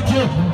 2005.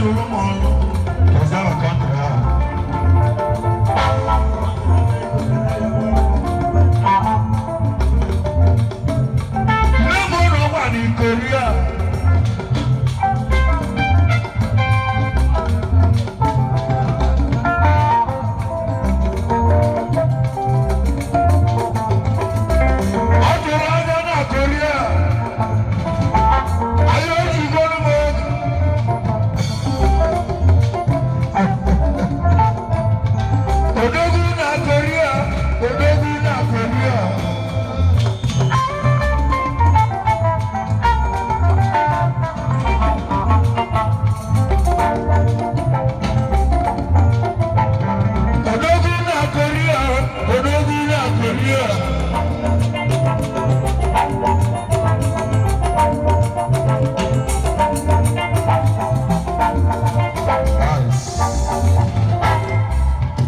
lụrụ m ọrụ ọzara country ahụ. Nne m ụlọ gwa na Korea. Ọ tụrụ anya na Korea. Anyị ejigoro m oge. Odogwu na Korea, odogwu na Korea. Odogwu na Korea, odogwu na Korea.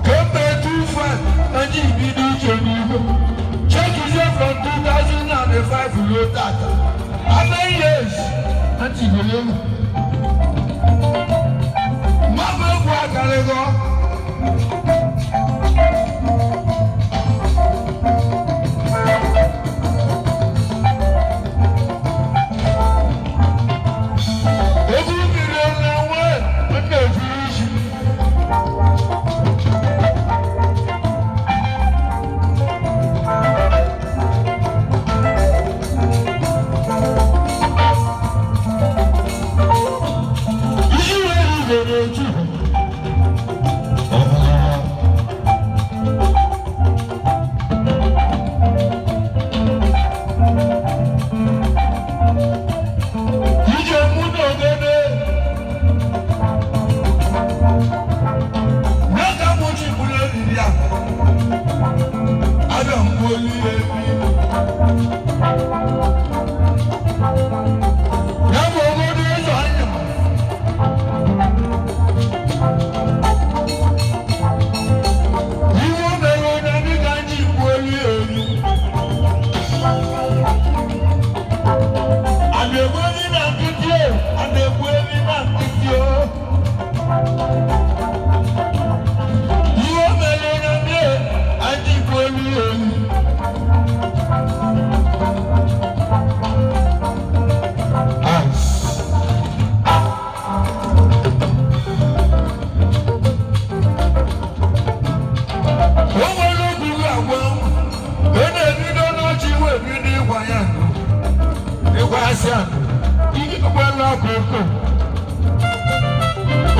Kemgbe 25, anyị bido ije n'ihu. Chekizie from 2005 ruo tata. How many years? Anyị biri elu. Mmadụ egwu akarịgo. Egwu mmiri na-enwe nna-efuru isi. Isi wee igwe na-echu. Ije mụ na ogene. N'oge mụ ji bụrụ eriri a, aga m gbuo olu ya ebi. Ya bụ ogodo ụzọ anya. Iwe mere onye dịka ji gbuo olu ya elu. A na-egbu ebi na nkịtị o, a na-egbu ebi na nkịtị o. Iwe mere onye ndị anyị gbuo olu ya elu. Ice. O nwere ogwuru agwa ị na-ebido n'ọchị wee bido ịgwa ya ndụ ịgwa asị ndụ iji gbala ọkụ ọkụ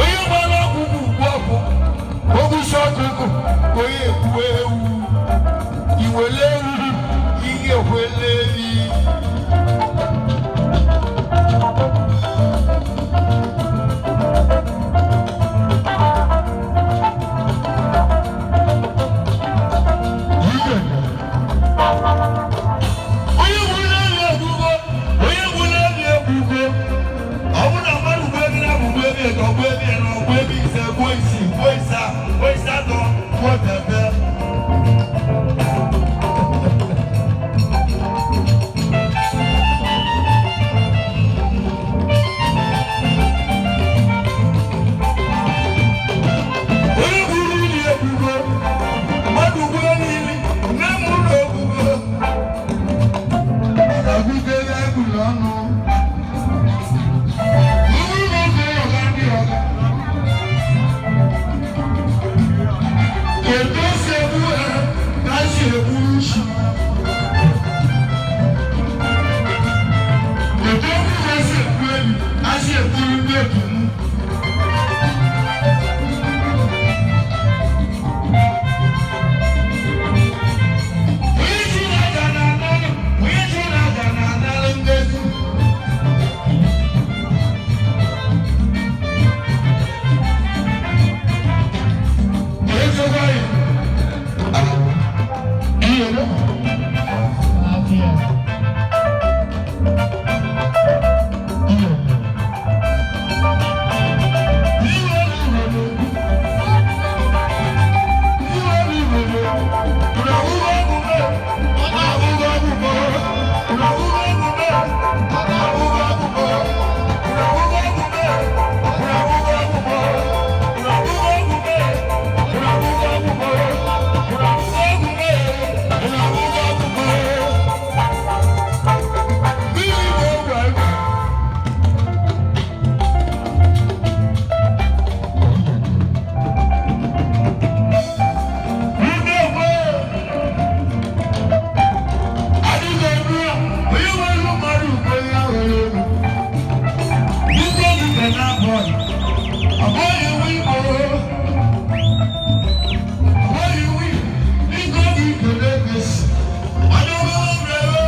onye gbara ọkụ bụ ugbu ọkụ ogwusi ọkụ ọkụ onye ekwu ewu iwele ewu ihe ekwele ewi. Onye gburu ewi egbugo, onye gburu ewi egbugo. Ọ bụrụ na mmadụ gbuo ebi na gbuo ebi ka ọ gbuo ebi na ọ gbuo ebi ise, gbuo isii, gbuo ise, gbuo 8, gbuo tete. Onye gburu ili egbugo, mmadụ gbuo n'ili, nne m ụlọ egbugo. Ọgụgụ ebe egburu ọnụ. Ndị na-ege ọga ndị ọga. Abụghị iwu Igbo. Abụghị iwu Igbo gị kele gesi. Onye ọbụla mere.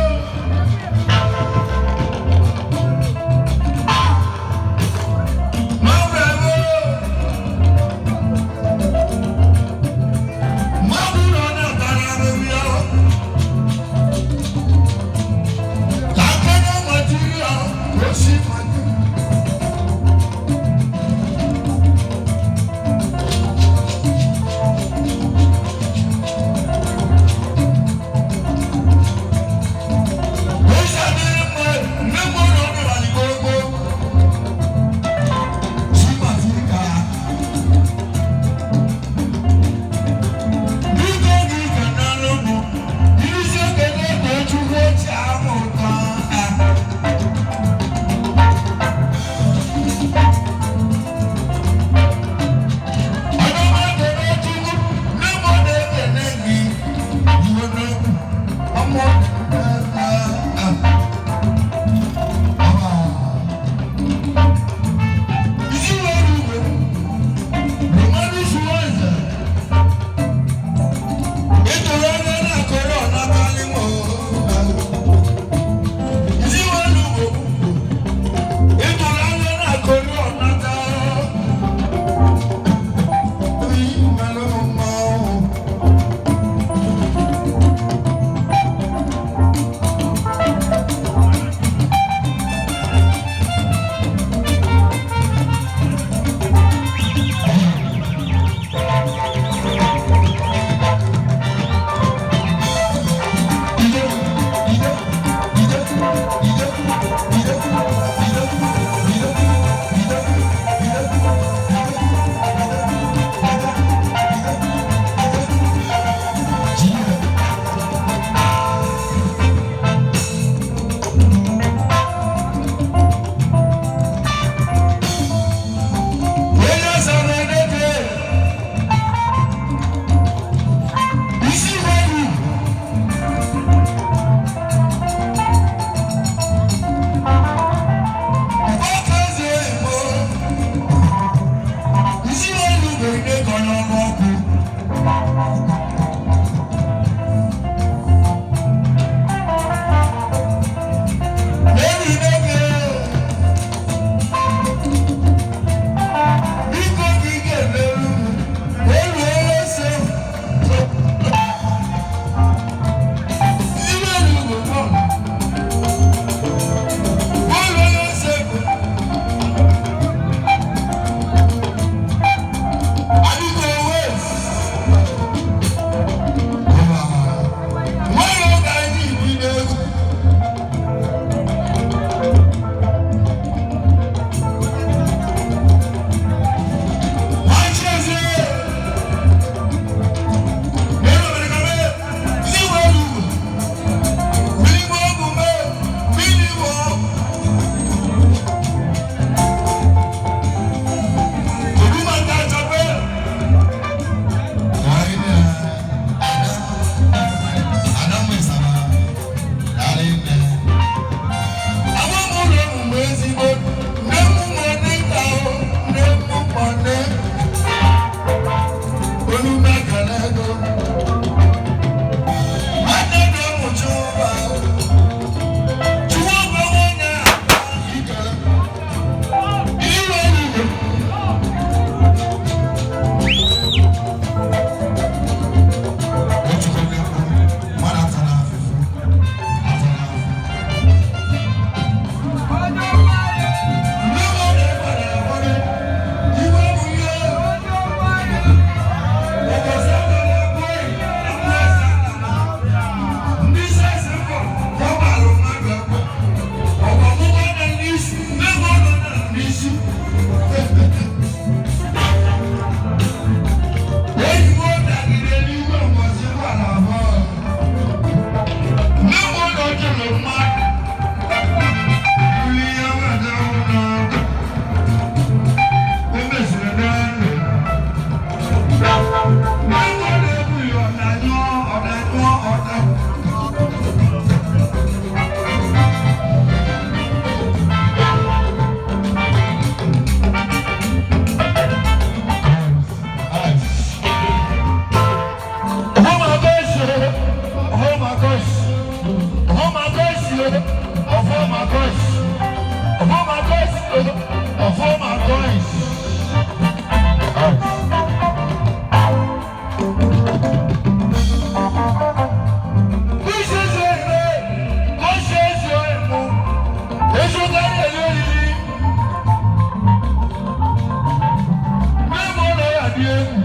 dị egwu.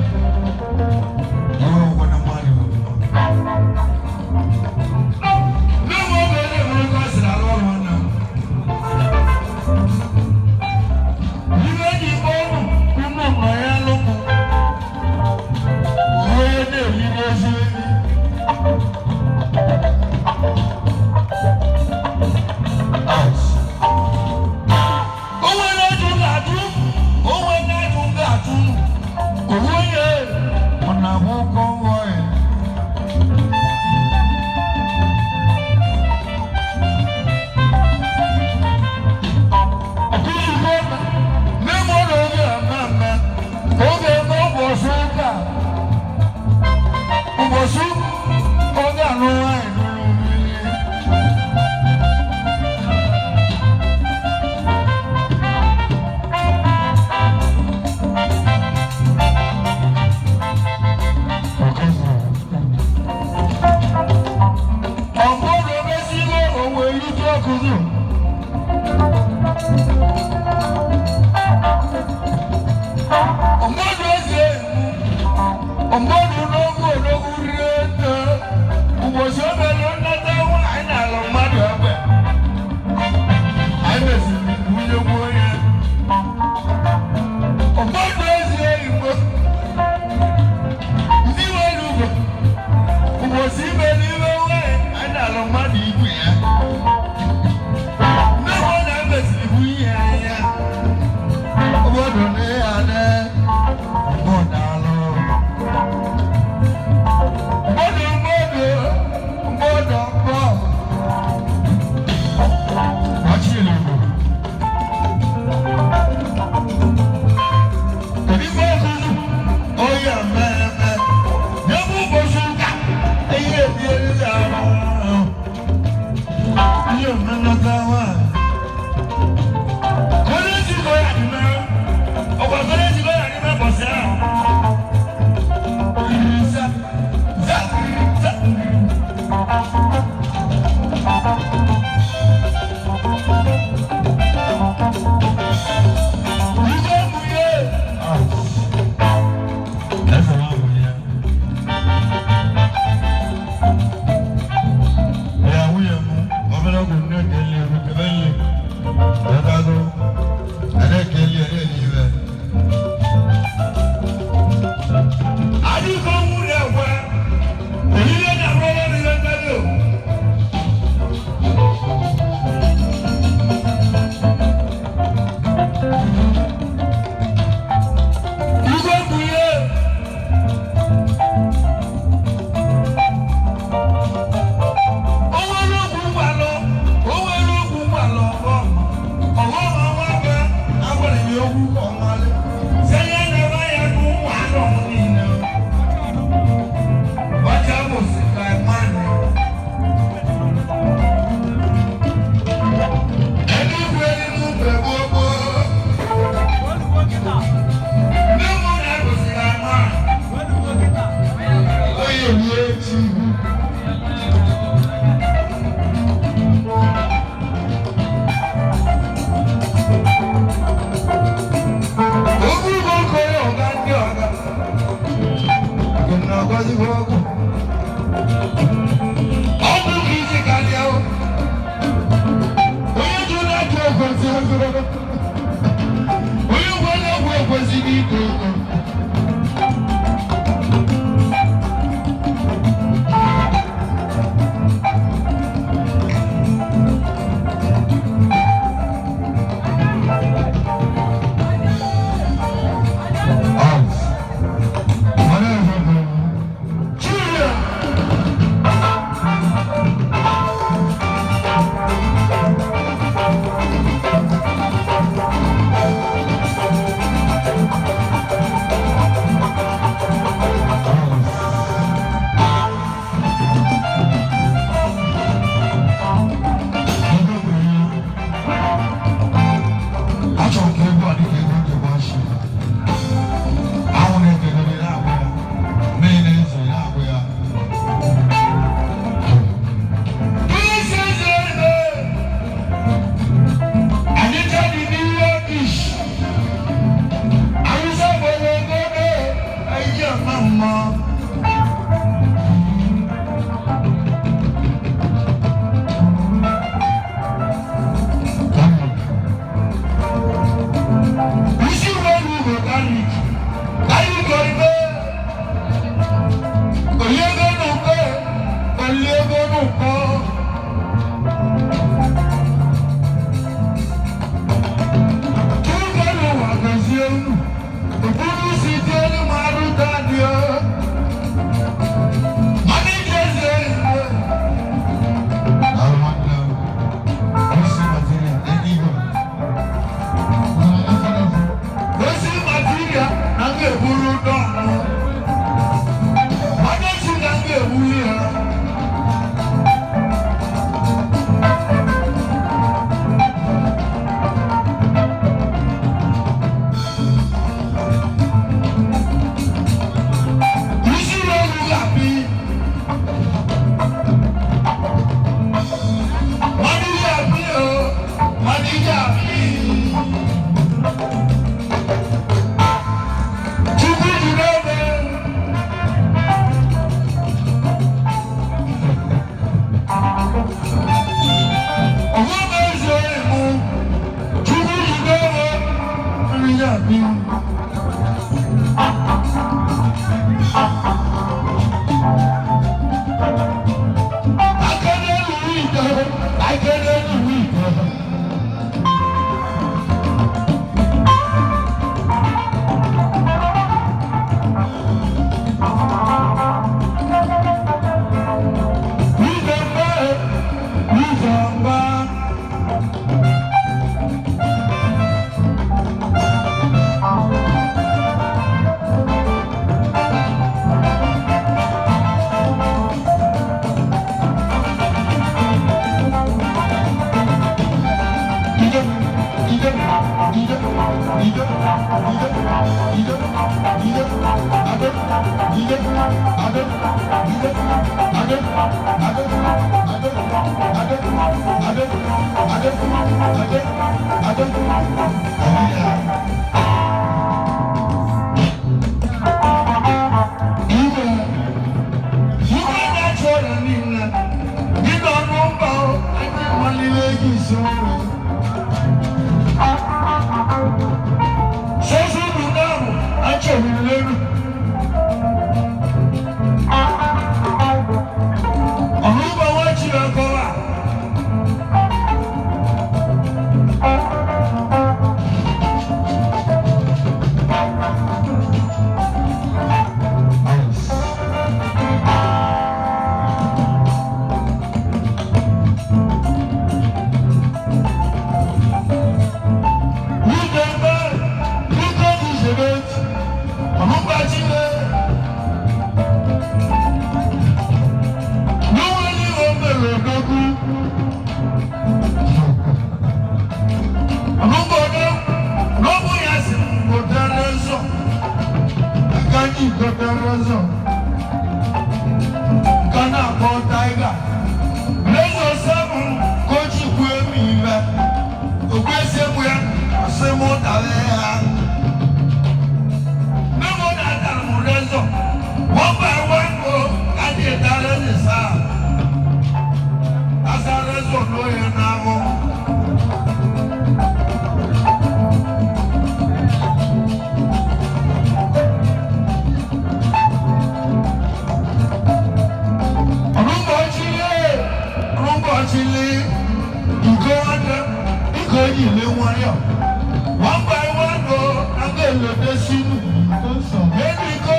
Iwe ụgwọ na mmadụ. N'ụmụ oge onye nwere ka ọ siri arụ ọrụ nwanne m. Iwe ji kpọọ ụmụ ụmụ ya lụkwụ. Onye na-eyi n'ezi enyi. Onwe na-ajụ ga-ajụ, onwe na-ajụ ga-ajụ. Onwe ya ọ na-abụ kọnvọyị. Ọkụzikọ n'ime ụlọ oge mmemme, oge eme ụbọchị ụka, ụbọchị oge alụ nwaanyị lụrụ mmiri. Ọ̀gbọ́dọ̀ mẹ́sílẹ̀ òwe ìlú ọkùnrin. Ọ̀gbọ́dọ̀ ẹsẹ̀ ìmú. Ọ̀gbọ́dọ̀ n'ogo ológun rí ẹ̀tọ́. Ụbọchị obere nnata nwaanyị na-alụ mmadụ egbe. Anyị mesịrị nwunye gbuo ya. Ọ̀gbọ́dọ̀ ẹsẹ̀ ìmú. Ndị nwere ugbo. Ụbọchị ime n'ime nwaanyị anyị na-alụ mmadụ igwe ya. Nne m na emesiri bụ ihe ya. Obodo na ya na obodo alụ. Mmadụ mmadụ mmadụ mmadụ. Ọchị Igbo. Kedu ife ọzụzụ? Onye mmemme. Nye bụ ụbọchị ụka. Ihe ebiere ya ahụ. Ihe mmennata nwaanyị. Kọ́lẹ́jì kọ́ yà ní mẹ́. Ọ̀pọ̀ kọ́lẹ́jì kọ́ yà ní mẹ́ bọ̀sẹ̀ ahụ. Za za za. Igwe mụnye. Eze nwa mụnye. Ya nwunye m, obere ọgwụ nne ka eli eru kebe nle. Ebe agụ, ada ka eli eri eli iwe. Ụfọdụ si dị elu ma arụta dị o. Mana ije eze ezigbo. Daalụ nwanne m. Isi material, eluigwe. Osi matiria na m ga-eburu dọọnụ. Onye si na m ga-ebuli ya. Isi elu ga-apị. Mmadụ ga-apị o, mmadụ ga-apị. Chukwu ji n'ebe. Ọgụ m eze mụ, Chukwu ji n'ebe, mmiri ga-apị. Aka n'elu ite, aka n'elu ite. Ijamba, Ijamba. Ije, ije, ije, ije, ije, ije, ije, ade, ije, ade, ije, ade, ade, ade, ade, ade, ade, ade, ade, ade. Igwe, igwe na-achọ ọrịa niile, gị nọ n'ụba o, anyị malile gị isi ọrụ. Sọ́sọ́ dùn náà achọ̀rọ̀ lẹ́nu. Ọ̀rùnbọ̀ wọ́n ti ọkọ̀ wa. Wúdẹ̀mbẹ́ bíkọ́ ní ṣèbéètì, ọ̀rùnbà ti lé. Níwọ̀n ní wọ́n bẹ̀rẹ̀ òdògún. Ọ̀rùnbọ̀ náà lọ́mú yẹn sì kò tẹ́lẹ̀ sọ. Akáyí kò tẹ́lẹ̀ sọ. Gánà kọ́ táìgà. Lẹ́sọ̀ sẹ́fún kọ́jú kú èmi rẹ̀. Òkú ẹsẹ̀ mu ya, ọ̀sẹ̀ mu tàlẹ́ ya. Mímu náà dàrú mu lẹ́sọ̀. Wọ́n bá wọ́n kó kájí ìdálẹ́ ní sáà. Asa lẹ́sọ̀ lóye náà wọ́n. Ọ̀rùnbọ̀chílé, ọ̀rùnbọ̀chílé, ìkó ọdẹ, ìkó yìí lé wọn yọ. Wọ́n gba ìwọ́n lọ, agbẹ́ ìlòdè sínú. Elu ìkó,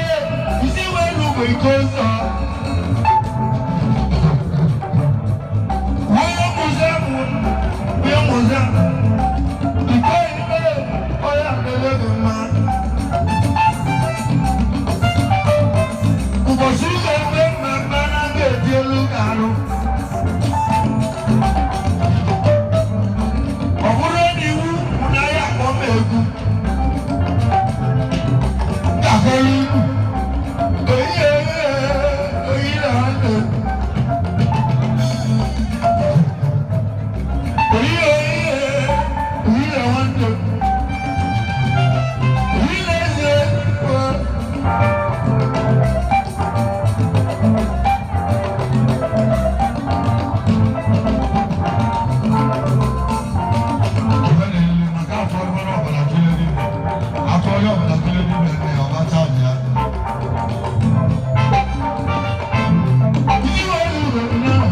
ìsíwé lùgbò ìkó sọ. Wọ́n yóò mú sẹ́mu, yóò mú sẹ́mu. Ìkó ìgbé, ọ̀yà àgbẹ̀lẹ́gbẹ̀ máa. Ụbọchị ụka mgbe mmemme anaghị eti elu ga-arụ. Ọ bụrụ na iwu bụ na ya akpọ m egwu. Gafere ibu. Oyi oyi oyi na ndụ. Oyi oyi oyi na ndụ. Oyi na eze. Ife na-elili maka afọ ọrụ ọbụla tụle n'ime. Afọ onye ọbụla tụle n'ime nne ya, ọ bata ya. Iwe iwe náà.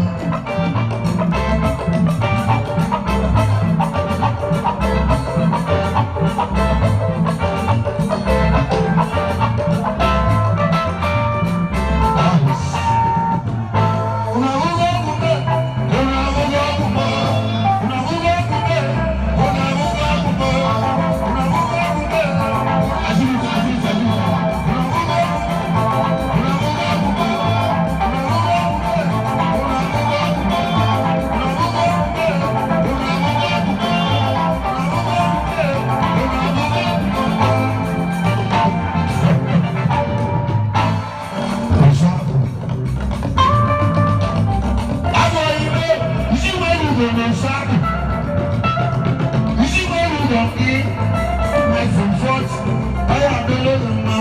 Ọya adịla gị mma.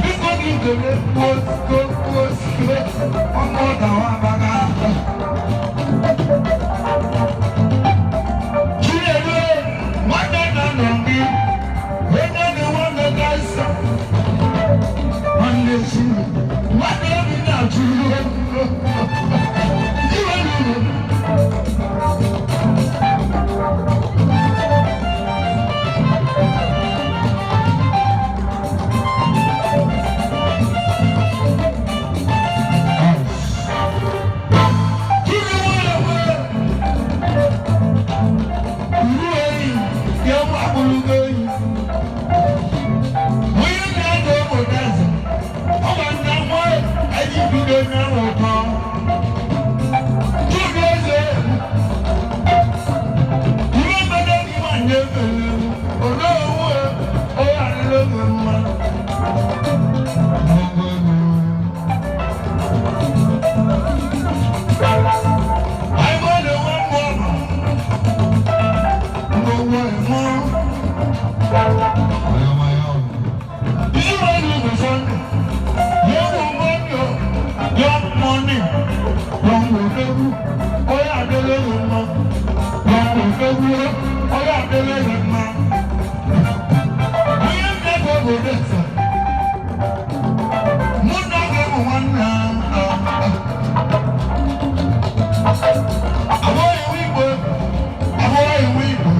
Biko gị kele kposko kposko ọmọ ọdawa abaga. Chinedu nwanne nna nọ gị, onye dị nwanne gaisa. Nwanne Chinedu, nwanne obi na-achụ ihe. Iwe ruru. I'm only one woman. Igbo.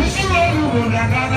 Isi wẹ́rù wò dàgbà.